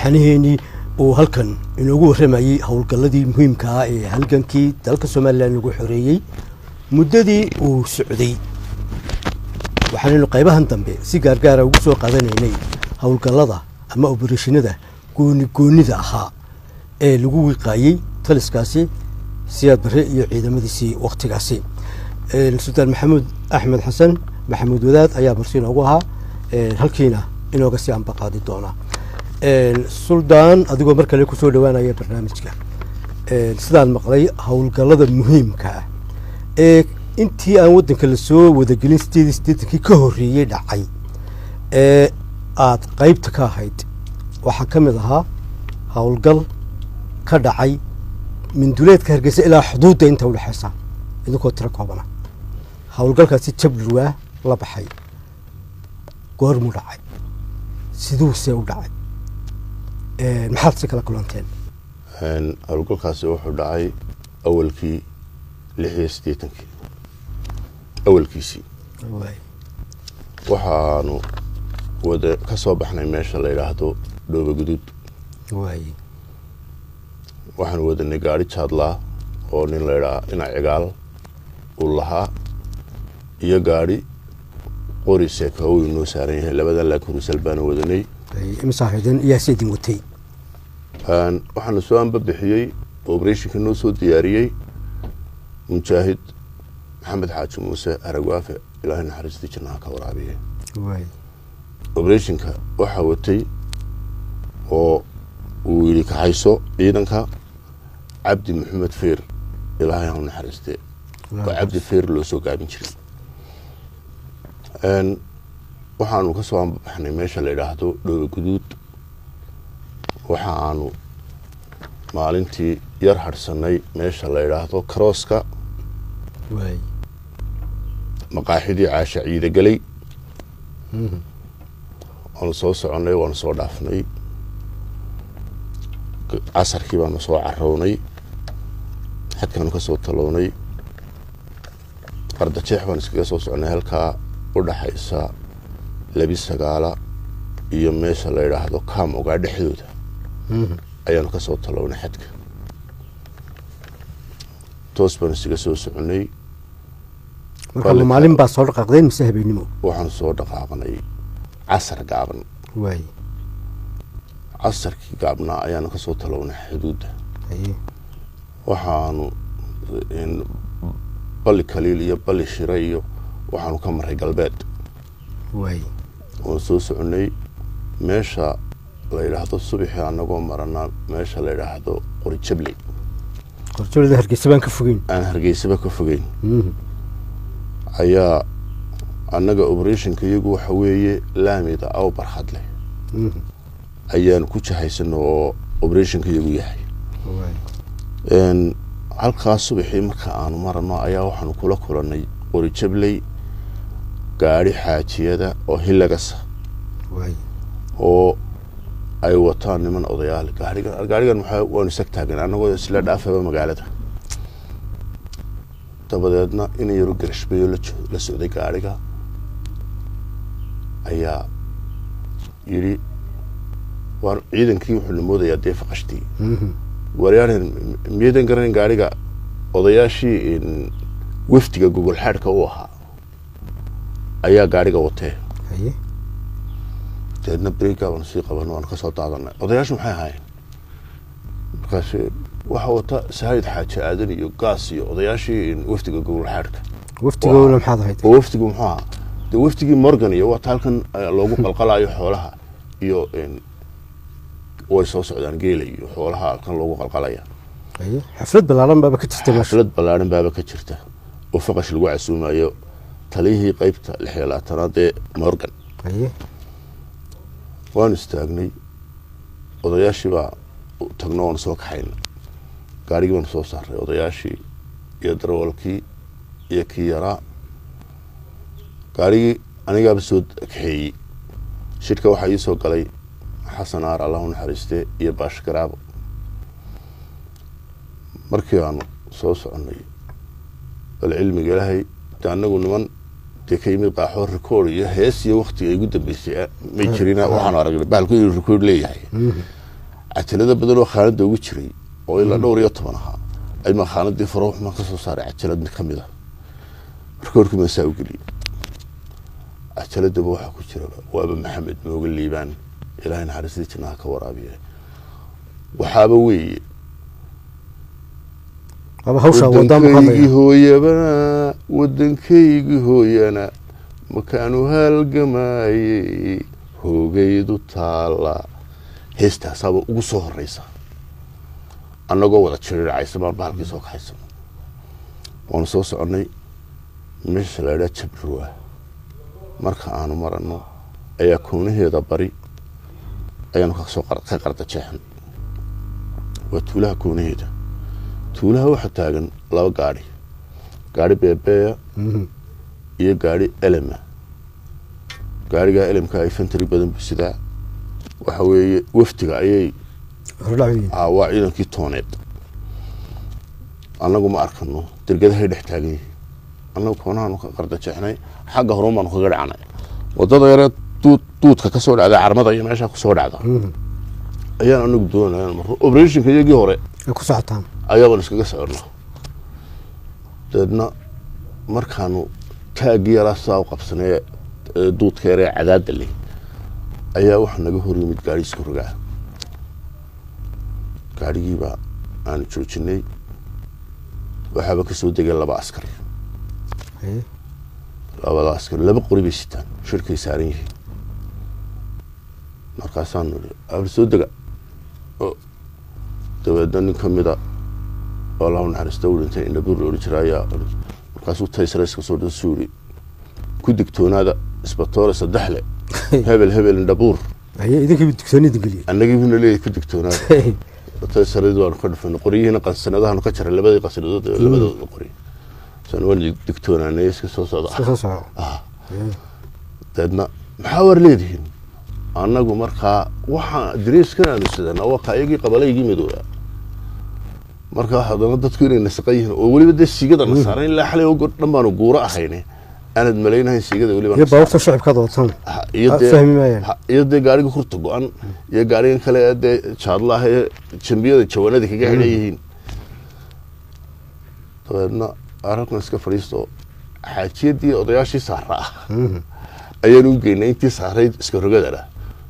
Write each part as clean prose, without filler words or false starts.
Taxaniheenii uu halkan inoogu warramayey howlgalladii muhiimka ah ee halgankii dalka Somaliland lagu xoreeyey muddadii uu socday. Waxaanaynu qaybahan dambe si gaargaara ugu soo qaadanaynay howlgallada ama obereshinada gooni goonida ahaa ee lagu wiiqaayey taliskaasi Siyaad Barre iyo ciidamadiisii wakhtigaasi. Sultaan Maxamuud Axmed Xasan, Maxamuud Wadaad, ayaa marti inoogu ahaa, halkiina inooga sii ambaqaadi doona. Suldaan, adigoo mar kale kusoo dhawaanaya barnaamijka, sidaan maqlay howlgallada muhiimka ah ee intii aan waddanka lasoo wadagelin 88-kii ka horreeyey dhacay ee aad qeybta ka ahayd waxaa ka mid ahaa howlgal ka dhacay minduleedka Hargeysa ilaa xuduudda inta udhexaysa, idinkoo tiro koobana. Howlgalkaasi Jabdhurwaa la baxay goormuu dhacay? Siduuse u dhacay? Maxaad si kala kulanteen? Howlgalkaasi wuxuu dhacay awalkii 86-kii awalkiisii. Waxaanu wada ka soo baxnay meesha la yidhaahdo Dhooba Guduud. Waxaanu wadanay gaari jaadlaa oo nin la yidhaha ina Cigaal uu lahaa iyo gaari qori seekawo inoo saaran yahay. Labadan laakurusal baanu wadanay. Imisa ahaydeen? Iyaase idin watay? Waxaana soo anbabixiyey, operationka noo soo diyaariyey, Mujaahid Maxamed Xaaji Muuse Aragwaafe, Ilaahay naxariistii jannaha ka waraabiye. Operationka waxaa watay oo uu yidhi kaxayso ciidanka Cabdi Maxamed Feer, Ilaahay ha u naxariiste, oo Cabdi Feer loo soo gaabin jiray. Waxaanu ka soo anbabaxnay meesha la yidhaahdo Dhooba Guduud. Waxa aanu maalintii yar hadhsanay meesha la yidhaahdo Karooska, maqaaxidii Caasha Ciida Gelay. Waanu soo soconnay, waanu soo dhaafnay, casarkii baanu soo carownay, xadkaanu ka soo talownay, Qardajeex baan iskaga soo soconay. Halkaa u dhaxaysa Labi Sagaala iyo meesha la yidhaahdo Kaam Ogaa dhexdooda ayaanu ka soo talownay xadka. Toos baanu iskaga soo soconnay. Marka ma maalin baa soo dhaqaaqdeen mise habeennimo? Waxaan soo dhaqaaqnay casar gaaban. Casarkii gaabnaa ayaanu kasoo talownay xuduudda. Waxaanu Balli Kaliil iyo Balli Shire iyo waxaanu ka maray galbeed. Waan soo soconnay meesha la yidhaahdo subaxii anagoo marana meesha la yidhaahdo Qorijabley. Qorjableda Hargeysa baan ka fogeyn. Aan Hargeysaba ka fogeyn ayaa annaga operationka iyagu waxa weeye laamida aw barxad leh ayaanu ku jahaysano oo operationka iyagu yahay. Halkaas subaxii marka aanu marano ayaa waxaanu kula kulanay Qorijabley gaari xaajiyada oo Hilux-gasa oo ay wataan niman odayaal. Gaarigan maxaa waanu isag taagan annagoo isla dhaafaba magaalada. Dabadeedna ina yaro garashbayo la socday gaariga ayaa yidhi, waan ciidankii wuxuu na moodayaa dee faqashtii waryaahan, miyaydan garanayn gaariga odayaashii wafdiga gogol xaadhka u ahaa ayaa gaariga watee? Dabeedna brega baanu sii qabano, waanu kasoo daadanay. Odayaashu maxay ahaayeen? Markaas waxaa wata Saayid Xaaji Aadan iyo Gaas iyo odayaashii wafdiga gogol xaadhka. Waftigoona maxaad ahayd? Oo wafdigu muxuu ahaa? Dee wafdigii Morgan iyo wata halkan loogu qalqalayo xoolaha iyo way soo socdaan, geela iyo xoolaha halkan loogu qalqalaya. Xaflad ballaaran baaba ka jirta meesha. Xaflad ballaaran baaba ka jirta oo faqash lagu casuumayo taliyihii qeybta 26-aad ee Morgan. Waanu istaagnay, odayaashii baa tagno, waanu soo kaxayna, gaarigii baanu soo saaray, odayaashii iyo darawalkii iyo kii yaraa. Gaarigii anigaaba soo kaxeeyey. Shirka waxaa ii soo galay Xasan Aar, Allah u naxariiste, iyo Baash Garaabo. Markii aanu soo soconnay, bal cilmiga Ilaahay, de annagu niman dee ka yimid qaaxo, record iyo hees iyo waktiga igu dambeysay may jirina. Waxaanu aragnay bahalku inuu record leeyahay. Cajalada badan oo khaanada ugu jiray oo ilaa dhowr iyo toban ahaa aymaa khaanadii furo, waxmaan ka soo saaray cajalad mid ka mid a, rikoorkii baan saa u geliyey. Cajaladaba waxaa ku jiraba waaba Maxamed Mooge Liibaan, Ilaahay naxariistii jannaha ka waraabiya. Waxaaba weeye Waaba hawshaa wadaan buu ka "Waddankaygii hadlaya. hooyabana, waddankaygii hooyana, makaanu halgamayey hoogaydu taala." Heestaasaaba ugu soo horeysa. Annagoo wada jiriracaysa baan bahalkii soo kaxaysan, waanu soo soconnay. Meesha la idhaha Jabdhurwa marka aanu marano ayaa koonaheeda bari ayaanu kasoo ka qarda jeexan. Waa tuulaha koonaheeda. Tuulaha waxaa taagan laba gaadhi, gaadhi beebeeya iyo gaadhi elema. Gaadhigaa elemka infantry badan buu sidaa, waxa weeye wafdiga ayay hordhac yihiin. Aa, waa ciidankii tooneed. Annagu ma arkano, dergadahay dhex taagan yihiin. Annagu koonahaanu ka qarda jeexnay, xagga horun baanu kaga dhacanay. Wadada yaree duudka ka soo dhacda carmada iyo meeshaa kusoo dhacda ayaan anagu doonaya marro operationka iyagii hore ay ku socotaan. Ayaabaan iskaga soconnaa. Dabeedna markaanu taaggii yaraa sidaa u qabsanay ee duudka yaree cadaadda leh ayaa waxaa naga hor yimid gaari isku rogaa. Gaadhigiibaa aanu joojinay, waxaaba kasoo degay laba askari. Labada askari laba qori bay sitaan, shirkay saaran yihiin. Markaasaanu nidhi, "Abal soo dega." Oo dabeedna nin ka mida oo Allahu naxariista u dhintay, Indhabuur la odhan jira, ayaa markaasuu taysarayska soo dhan suu yidhi, "Ku digtoonaada isbatoore saddexle hebel hebel Indhabuur." Haye, idinkii digsooni idin geliyey. Annagii buna leeyahay ku digtoonaada. Taysaradii waanu ka dhufanay, qoryihiina qansanadahaanu ka jaray, labadii qansanadood ee labadooda qori san waan digtoonaanay, iska soo socda. Iska soo soco. Dabeedna, "Maxaa war leedihiin?" Annagu markaa waxaa dariiskan aanu sidanaa waa ka iyagii qabalaygii madooba. Marka haddana dadku inay nasaqan yihiin oo weliba dee siigada na saaran ilaa xalay oo dhan baanu guuro ahayne, aanad malaynahayn siigada weliba iyo baabuurta shacibkaad wadataan. Iyo dee fahmi maayaan. Iyo dee gaariga kurta go-an iyo gaarigan kale ee dee jaadlaha ee jambiyada jawanada kaga xidhan yihiin. Dabeedna arrinkan iska fadhiisto, xaajiyadii odayaashii saaraa ayaan u geynay intii saarayd iska rogadana.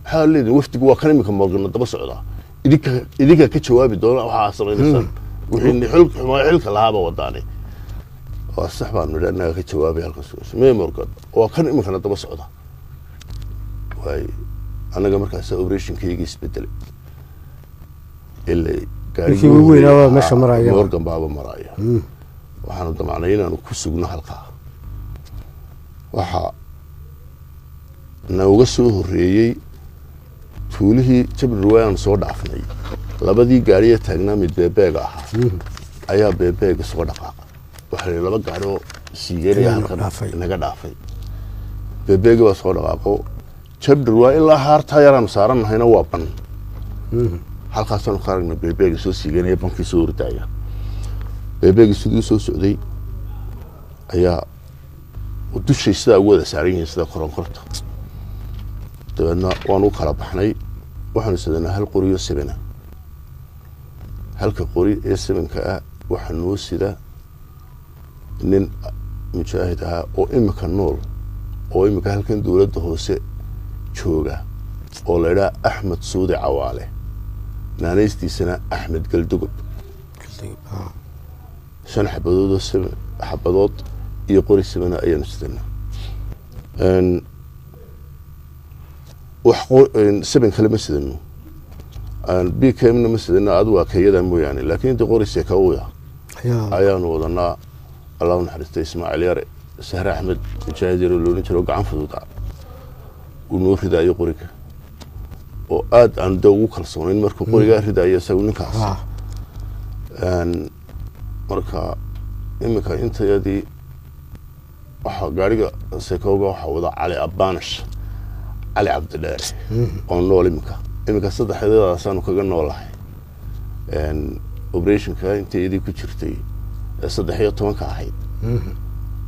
"Maxaa leedihin?" "Wafdigu waa kan iminka Morgana daba socdaa, idinka ka jawaabi doona waxaa samaynaysaan, wixii xumaa xilka lahaaba wadaane." "Waa sax," baanu nidhi, "annaga ka jawaabay halkan mee Morgan waa kan iminkana daba socda." Waay annaga markaas operationkaygii isbedelay ilaa Ninkii ugu weynaa baa meesha maraya. Morgan baaba maraya. Waxaanu damacnay inaanu ku sugno halkaa. Waxaa nooga soo horreeyey tuulihii Jabri aanu soo dhaafnay, labadii gaariye taagnaa mid beebeega ahaa ayaa beebeega soo dhaqaaqa. Waxaa la yidhi laba gaari oo siigeynaya Ayaa halkan dhaafay. Naga dhaafay. Beebeegi baa soo dhaqaaqo. Jabri waa ilaa haartaa yaraanu saarannahayna waa ban. Halkaasaanu ka aragnay beebeega soo siigeynaya, bankii soo ordaya. Beebeegii sidii soo socday ayaa dushay sidaa ugu wada saaran yihiin sida koronkorta. Dabeedna waanu u kala baxnay. Waxaanu sidanaa hal qoriyo sebena. Halka qori ee sebenka ah waxaa noo sida nin mujaahid ahaa oo imika nool oo imika halkan dowladda hoose jooga oo la idhaha Axmed Suudi Cawaale, naanaystiisana Axmed Galdogob. Shan xabadood oo seben xabadood iyo qori sebena ayaanu sidanaa. Wax seben kale ma sidano, BKMna ma sidano, adu waa kayada mooyaane, laakiin inta qori sekauya ayaa ayaanu wadanaa. Allahu naxariista Ismaaciil Yare, Sahre Axmed, mujaahid yare oo loolan jiro, gacan fududa uu noo ridaayo qoriga oo aad aan de ugu kalsoonayn markuu qorigaa ridaayo isagu ninkaas. Marka iminka intayadii waxaa gaariga sekooga waxaa wada Cali Abanish, Cali Cabdidheere oo nool iminka. Saddexdadaasaanu kaga noolahay operationka intayadii ku jirtay ee 13-ka ahayd.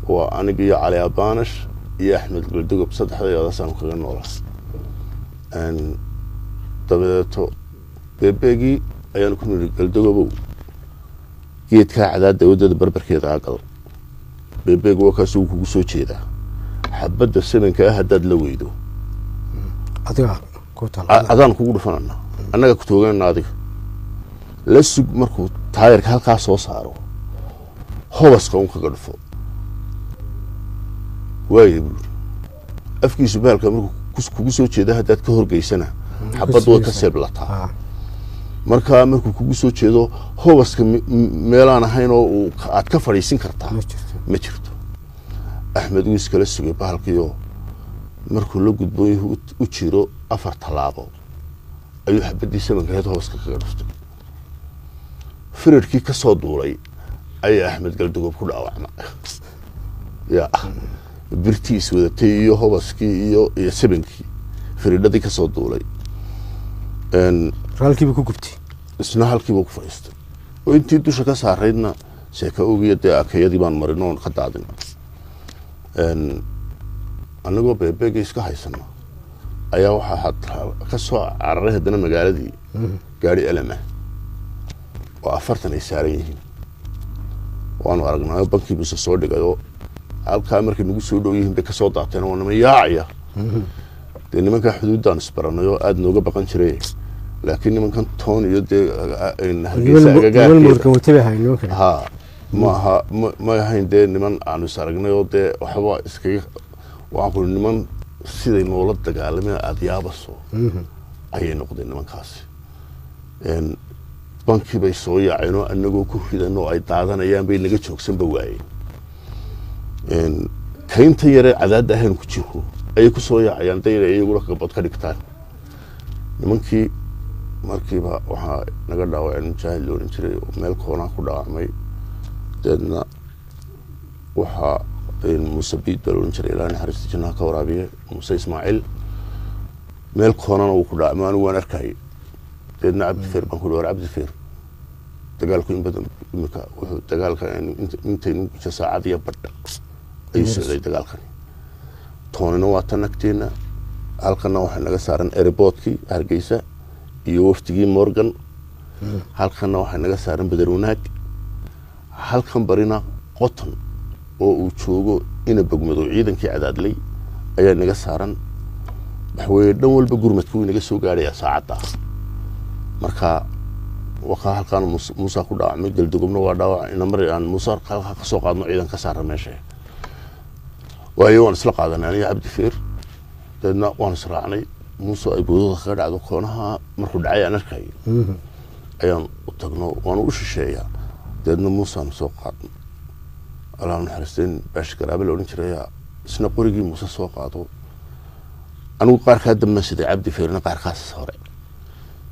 Waa aniga iyo Cali Abanish iyo Axmed Goldogob, saddexdayadaasaanu kaga noolahay. Dabadeeto Beebeegii ayaanu ku niri, "Galdogobow, geedkaa cadaadda waddada barbarkeeda agal. Beebeegu waa kaasuu kugu soo jeedaa. Xabadda samanka ah haddaad la weydo, adiga ku taal, adaan kugu dhufanana, annaga ku tooganana. Adiga la sug, markuu taayarka halkaa soo saaro hobaska un kaga dhufo." "Waaya," buu yiri. "Afkiisu bahalka markuu kugu soo jeeda haddaad ka horgeysana, xabaddu way ka seeblataa. Markaa markuu kugu soo jeedo hobaska meelaan ahayn oo uu aad ka fadhiisin kartaa ma jirto. Ma jirto." Axmed wuu iskala sugay bahalkiioo markuu la gudboon yahu u jiro 4 tallaabo ayuu xabaddii samankaheed hobaska kaga dhuftay. Firirkii ka soo duulay ayaa Axmed Galdogob ku dhaawacma ya birtii iswadatay iyo hobaskii iyo sabankii firidhadii ka soo duulay. Raalkiiba ku gubtay. Isna halkiiba ku fadhiistay oo intii dusha ka saaraydna seeka ogiya dee akayadii baan marin oon ka daadin. Anagoo beebeega iska haysana ayaa waxaa ka soo cararay haddana magaaladii gaari elema oo 40 ay saaran yihiin. Waanu aragnaayo, bankii buse soo dhigayoo halkaa markay nagu soo dhow yihiin bay kasoo daateen. Waa niman yaacaya dee. Nimankaa xuduuddaan isbaranay oo aada nooga baqan jiray, laakiin nimankan toon iyo dee Hargeysa niman agagaarkeeda Morgan wata bay ahayn nimankan. Ha, ma aha, ma ahayn dee niman aanu is aragnay oo dee waxba iskaga. Waxaan ku niman siday noola dagaalameen aada yaabaso ayay noqdeen nimankaasi. Bankii bay soo yaaceen oo anagoo ku ridan oo ay daadanayaan bay naga joogsanba waayeen. Kaynta yaree cadaadda ahayn ku jiro ayay ku soo yaacayaan dee inay iyaguna gabad ka dhigtaan. Nimankii markiiba waxaa naga dhaawaceen mujaahid la odhan jiray oo meel koonaa ku dhaawacmay. Deedna waxaa Muuse Biid baa la odhan jiray, Ilaa naxariista jannaha ka waraabiye, Muuse Ismaaciil. Meel koonana wuu ku dhaawacmay, anigu waan arkayay. Deedna Cabdifeer baan ku war, "Cabdifeer, dagaalku in badan imika wuxuu dagaalka intaynu guja saacad iyo badha ayuu socday dagaalkani. Toonina waa tan agteena, halkana waxaa naga saaran airportkii Hargeysa iyo waftigii Morgan, halkana waxaa naga saaran Badarwanaag, halkan barina Qoton oo uu joogo ina Bogmadow, ciidankii Cadaadley ayaa naga saaran. Waxaweye dhan walba gurmadka wuu inaga soo gaadhayaa saacadda. Marka wakaa halkaan Muusa ku dhaawacmay, Geldogobna waa dhaawac. Ina mar aan Muuse halkaa ka soo qaadno ciidan ka saara meesha." Waayo, waan isla qaadanay aniga Cabdifeer. Dabeedna waan israacnay. Muuse ay boodada kaga dhacdo koonaha markuu dhacay aan arkay ayaan u tagno, waanu u shisheeyaa. Dabeedna Muuseanu soo qaadno. Allah naxariisteen, Baashi Garaabe la odhan jiray isna qorigii Muuse soo qaado. Anigu qaarkaa dambe siday, Cabdi Feerna qaarkaas hore.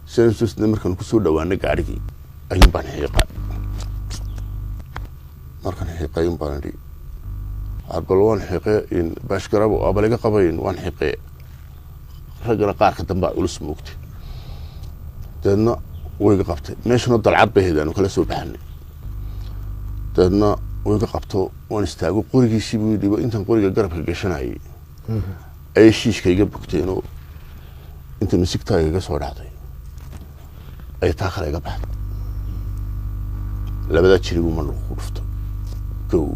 Sidaan markaan kusoo dhawaanay gaarigii ayuun baan xiiqa. Markaan xiiqay un baan idhi, "Bal waan xiiqe, Baashi Garaabe abal iga qabayn, waan xiiqee." Raggana qaarka dambaa culus moogtay. Dabeedna way iga qabtay. Meeshuna dalcad bay ahayd aanu kala soo baxanay. Dabeedna way iga qabto, waan istaago, qorigiisii buu dhibo. Intaan qoriga garabka gashanayay ayay shiishka iga bogteenoo inta misigtaa igaga soo dhacday ayay taa kale iga baxday. Labadaa jiri buu mandhuq ku dhuftay gow.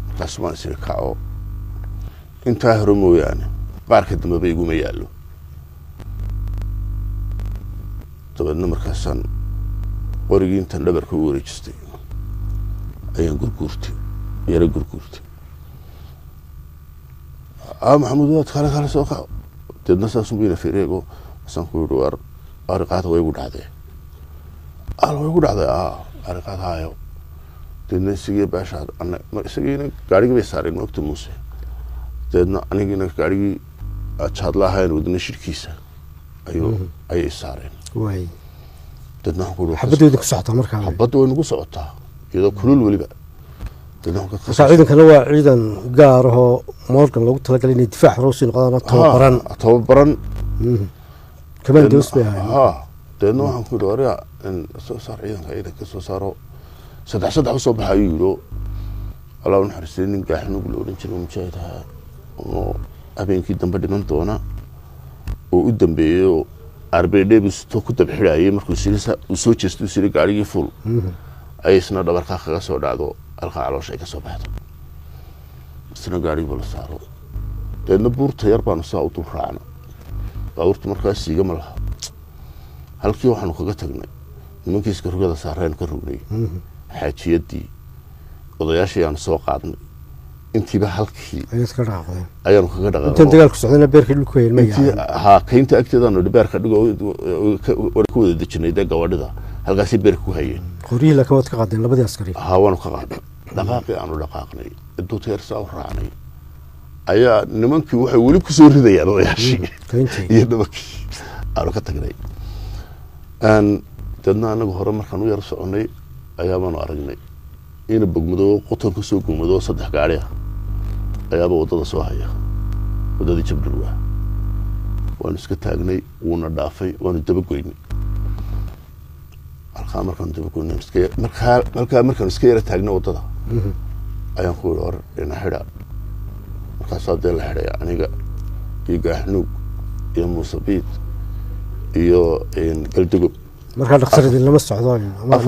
Markaas baan isiri kaco. Intaa hore mooyaane qaarka dambeba iguma yaallo. Dabeedna markaasaan qorigii intaan dhabarka u wareejistay ayaan gurguurtay, yaro gurguurtay. "A Maxamuud, waad kale kale soo kaco." Deedna saasun buyna fireego. Masaan ku yihi, "War ariqaada way igu dhacdee." "Al way igu dhacday a ariqaad haayo." Deedna isagii baasha isagiina gaarigii bay saareen maogta Muuse. Deedna anigiina gaarigii jaadla ahayn wadna shirkiisa ayuu ayay saareen. Deedna waxaan ku yihi, xabadda way ku socotaa markaa. Xabadda way nagu socotaa iyadoo kulul weliba. Deedna waxaan ka Marka ciidankana waa ciidan gaar ahoo Morgan loogu talagalay inay difaac hore usii noqdaan oo tababaran. Ha, tababaran. Commandos bay ahayn. Ha, deedna waxaan ku yidhi, "Waryaa, in soo saar ciidanka, ciidanka soo saaro, saddex saddex usoo baxa," ayuu yidhi. Allah u naxariistay, nin Gaaxinug la odhan jiray oo mujaahid ahaa oo habeenkii dambe dhiman doona oo u dambeeyey oo Arbeedheebuu ku dab xidhaayay. Markuu uu soo jeesto, siri gaarigii fuul, ayay isna dhabarkaa kaga soo dhacdo, halkaa caloosha ay ka soo baxdo, isna gaarigiiba la saaro. Deedna buurta yar baanu saa u dul raacna. Baabuurta markaa siigama laha. Halkii waxaanu kaga tagnay nimankii iska rugada saareen, ka rognay xaajiyadii, odayaashii aanu soo qaadnay, intiiba halkii ayaad ka dhaqaaqdeen. Ayaanu kaga intaan dhaqaaqnay. Dagaalku socdana beerkii dhulku hayeen ma intii yaaceen? Ha, kaynta agteedaanu beerka dhigo ku wada dejinay. Dee gabadhida halkaasay beerka ku hayeen. Qoryihii laakiin waad ka qaadeen labadii askari? Ha, waanu ka qaadnay. Dhaqaaqii aanu dhaqaaqnay, duuta yar saa u raacnay, ayaa nimankii waxay weli kusoo ridayaan odayaashii kayntii iyo nimankii aanu ka tagnay. Deedna anagu hore markaan u yar soconay ayaa baanu aragnay ina bogmado qoton kasoo gogmado, saddex gaari ah ayaaba waddada soo haya, waddadii Jabdhurwa. Waanu iska taagnay, wuuna dhaafay, waanu dabagoynay. Halkaa markaanu dabagoynay, markaa halkaa markaanu iska yara taagnay waddada, ayaan ku yidhi, "Hor ina xidha." Markaasaa dee la xidhay aniga iyo Gaaxnuug iyo Muuse Biid iyo Galdogob. Markaa dhakhtar idin lama socdo ama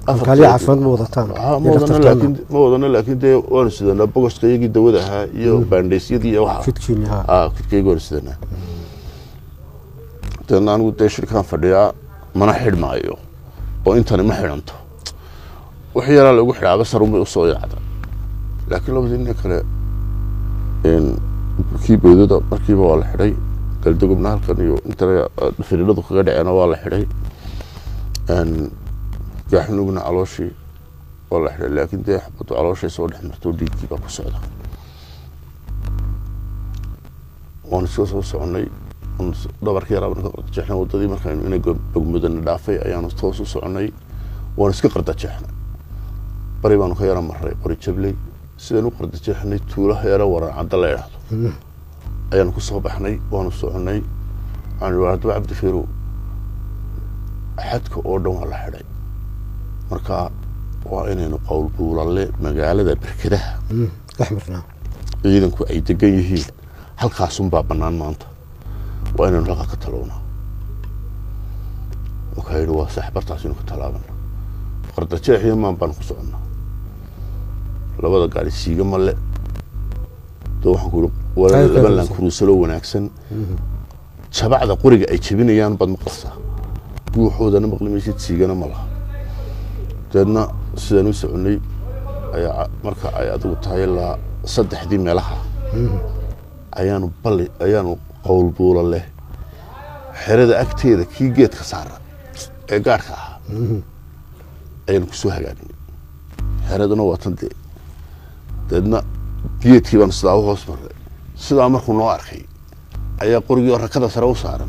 kalkaaliya caafimaad ma wadataan? Ha, ma iyo wadano. dhakhtar? Laakiin ma wadano, laakiin dee waanu sidanaa bogoska iyagii dawada ahaa iyo baandhaysyadii iyo waxa fidkiini, ha. Ah, kidkayga waanu sidanaa. Deedna anigu dee shirkaan fadhiyaa, mana xidhmaayo oo intani ma xidhanto. Wax yaraa lagu xidhaaba sarunbay usoo yaacda. Laakiin labadii nin kale, kii boodada markiiba waa la xidhay, Galdogobna halkan iyo intana firiiradu kaga dhaceena waa la xidhay, Gaaxnugna calooshii waa la xidhay. Laakiin dee xabaddu calooshay soo dhex marto, dhiiggii baa ku socda. Waan iska soo soconay, dhabarkii yaraa baan ka qardajeexnay waddadii. Markaaynu ina bogmudana dhaafay ayaanu toos u soconay, waanu iska qardajeexnay. Bari baanu ka yara marray Qori Jabley. Sidaan u qardajeexnay, tuulaha yara Waran Cadda la idhaahdo ayaanu ku soo baxnay. Waanu soconay. Waxaan ihi, "Haddaba Cabdifiirow, xadka oo dhan waa la xidhay, marka waa inaynu Qowlbuulalle, magaalada berkedaha dhex marnaa ciidanku ay degan yihiin, halkaasunbaa bannaan maanta, waa inaynu halkaa ka talownaa." Markaa yidhi, "Waa sax, bartaas inu ka tallaabana." Qardajeex iyo maan baan ku soconnaa. Labada gaari siiga male de. Waxaan ku yidhi laba laan kuruusalo wanaagsan, jabacda qoriga ay jebinayaan baad maqlaysaa, guuxoodana maqli maysid, siigana ma laha. Deedna sidaan u soconay ayaa marka ay adigu tahay ilaa saddexdii meelaha ayaanu balli, ayaanu Qowlbuula leh xerada agteeda kii geedka saara ee gaadhka ahaa ayaanu kusoo hagaagnay. Xeraduna waa tan dee. Deedna geedkii baanu sidaa u hoos marray. Sidaa markuu noo arkay ayaa qorigii oo rakada sare u saaran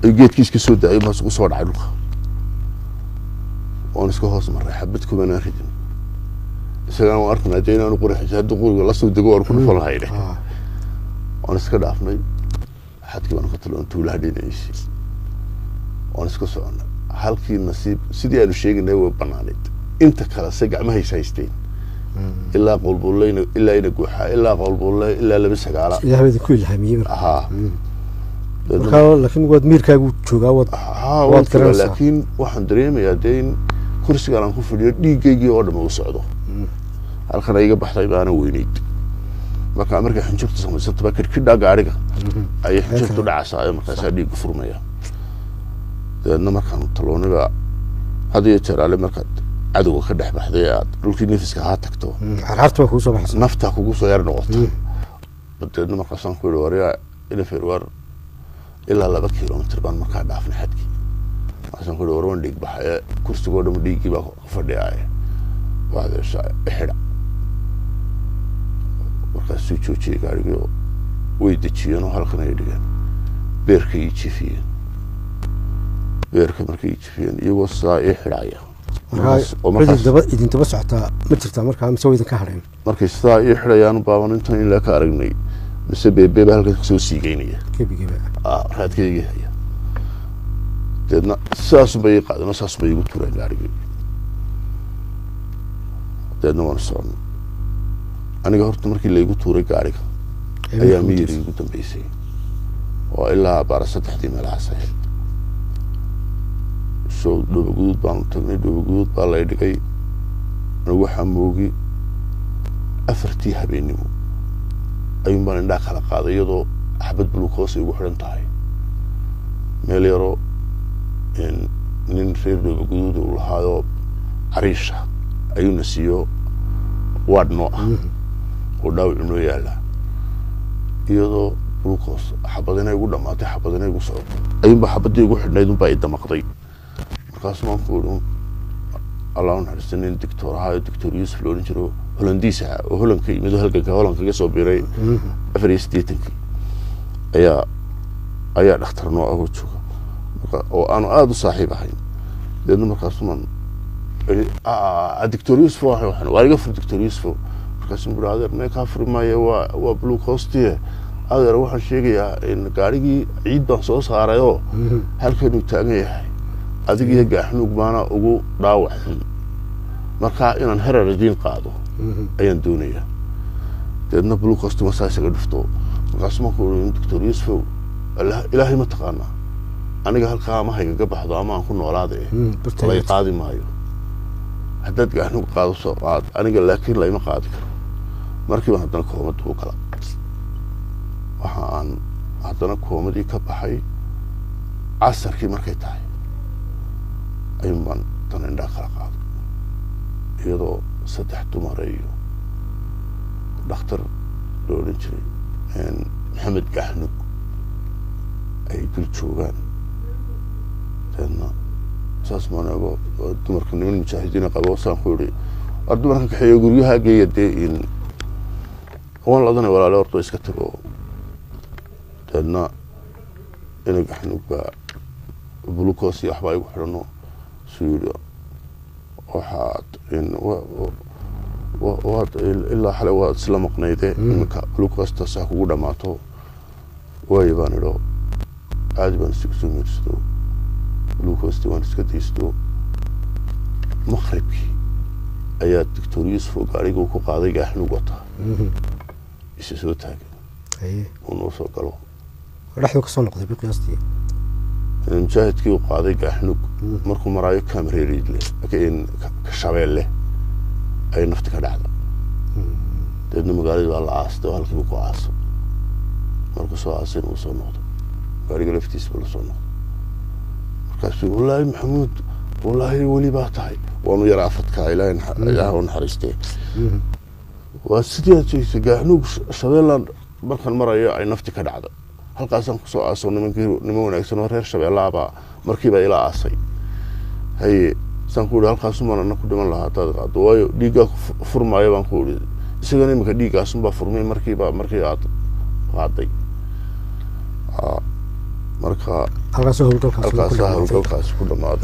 ayuu geedkii iska soo daayay, maas ugu soo dhacay dhulka. Waan iska hoos marray, xabad kumanaan ridin. Isagana waan arkanaa dee inaanu qori haysan. Haddii qoriga lasoo dego waan ku dhufan lahayne. Waan iska dhaafnay xadkii, baanu ka taloon tuulaha dhinaciisii, waan iska soconnay. Halkii nasiib sidii aanu sheegaynay way banaaneyd. Inta kale se gacmahays haysteen ilaa Qowlbulleyna, ilaa ina Guuxaa, ilaa Qowlbulle, ilaa laba sagaala. Ilaah baa idinku ilhaamiyey marka. Haa. Markaa laakiin waad miirkaagu joogaa, waad Haa, waad waan joogaa. Garanaysaa. Laakiin waxaan dareemayaa dee in kursigan aan ku fadhiyo dhiiggaygii oo dham uu socdo. Halkan iga baxday baana weyneyd. Marka markay xinjirtu samaysantaba, kirkidhaa gaariga ayay xinjirtu dhacaysaa, markaasaa dhiiggu furmaya. Dabeedna markaan talooniba, had iyo jeer ale markaad cadowga ka dhex baxday ee aad dhulkii nefiska ahaa tagto, Carcarta baa kugu soo baxaysa. Naftaa kugu soo yar noqota. Dabeedna markaasaan ku yihi, "Waryaa inafir, war ilaa 2 kilomitr baan markaa dhaafnay xadkii." Markaasaan ku yihi, "War waan dhiig baxaye, kursigoo dham dhiiggii baa ku fadhiyaaye, waxaad heshaa xidha." Markaasuu joojiyey gaarigii oo way dejiyeen oo halkan ay dhigeen, beerkay ii jifiyeen. Beerka markay ii jifiyeen, iyagoo sidaa ii xidhaya markaa oo cid markaas idin daba socotaa ma jirtaa markaa, mise waa idinka hadheen? Markay sidaa ii xidhayaan baaban intan ilaa ka aragnay, mise beebe baa halkan kasoo siigeynaya. Gebigiiba. Ah, raadkaygii haya. Deedna sidaasunbay ii qaadeen oo saasunbay igu tureen gaarigii. Deedna waanu soconnay. Aniga horta markii laygu tuuray gaariga ayaa miyir igu dambeysay, oo ilaa baara saddexdii meelahaas ahayd. Soo Dhooba Guduud baanu tagnay. Dhooba Guduud baa lay dhigay. Anigu waxaa moogi 4tii habeennimo ayuun baan indhaha kala qaaday, iyadoo xabad bulukoos ay ugu xidhan tahay meel yaroo nin reer Dhooba Guduud uu lahaayoo cariisha ayuuna siiyo, waadh noo ah oo dhaawacu noo yaallaa, iyadoo glucose xabadina igu dhamaatay, xabadina igu socoto, ayuunbaa xabadii igu xidhnayd unbaa i damaqday. Markaasu maan ku idhi, Allah u naxariista, nin doctor ahaa oo Doctor Yuusuf la odhan jiro, Holandiis ahaa oo Holand ka yimid oo halganka Holand kaga soo biiray 84-kii, ayaa dhakhtar noo ahoo jooga marka oo aanu aada u saaxiib ahayn. Deedna markaasumaan idhi, "Doctor Yuusuf, waxaan waa iga fur, Doctor Yuusuf." Markaasuu buri, "Adeer, mee kaa furi maayo, waa glucose-tie. Adeer, waxaan sheegayaa in gaarigii ciid baan soo saarayoo halkanuu taagan yahay, adiga iyo Gaaxnuug baana ugu dhaawac xun, marka inaan herar idiin qaado ayaan doonayaa." Deedna glucose-ti masaa isaga dhufto. Markaasuu markuu ii, "Doctor Yuusufow, Ilaahay ma taqaanaa? Aniga halkaa ama haygaga baxdo ama aan ku noolaada eh, lay qaadi maayo. Haddaad Gaaxnuug qaado, soo qaad aniga, laakiin layma qaadi karo." Markii baan haddana koomada u gala. Waxa aan haddana koomadii ka baxay casarkii markay tahay ayuun baan dana indhaha kala qaaday, iyadoo saddex dumara iyo dhakhtar la odhan jiray Maxamed Gaaxnug ay dul joogaan. Deedna saas maan eego dumarka, niman mujaahidiina qabo. Saan ku idhi, "War dumarkan kaxeeyo, guryaha geeya." Dee in waan ladanay, walaale, horta iska tago. Deedna ina Gaxnug baa glucose iyo waxbaa igu xidhano. Suu yidhi, "Waxaad waad ilaa xalay waad isla maqnayde, iminka glucose-taas ha kugu dhamaato." "Waayo," baan idho. Caadi baan isagu soo miirsado, glucose-ti waan iska daysto. Maqribkii ayaa Doctor Yuusuf oo gaariga uu ku qaaday Gaaxnug wataa isa soo taagay uu noo soo galo. Dhexdu ka soo noqday biqiyaastii. Mujaahidkii uu qaaday Gaaxnug markuu maraayo Kamreeriidle Shabeelle ay nafti ka dhacda. Deedna magaaladii baa la aastay oo halkiibu ku aaso. Markuu soo aasayna uu soo noqdo, gaariga laftiisaba la soo noqdo. Markaasuu, "Wallaahi Maxamuud, wallaahi weli baa tahay." Waanu yara afadkaa, Ilaahay Ilaah u naxariistee. "Waa sidii aad sheegtay, Gaaxnuug Shabeelland markaan marayo ay nafti ka dhacday, halkaasaan kusoo aaso. Nimankii niman wanaagsan oo reer Shabeellaabaa markiiba ila aasay." "Haye," saan ku idhi, "halkaasumaan ana ku dhiman lahaa haddaad qaado, waayo dhiiggaa ku furmaayo," baan ku idhi. "Isagana iminka dhiiggaasunbaa furmay markiiba markii aad qaaday." Marka halkaasoo howlgalkaas ku halkaasaa dhammaatay. Howlgalkaasi ku dhammaaday.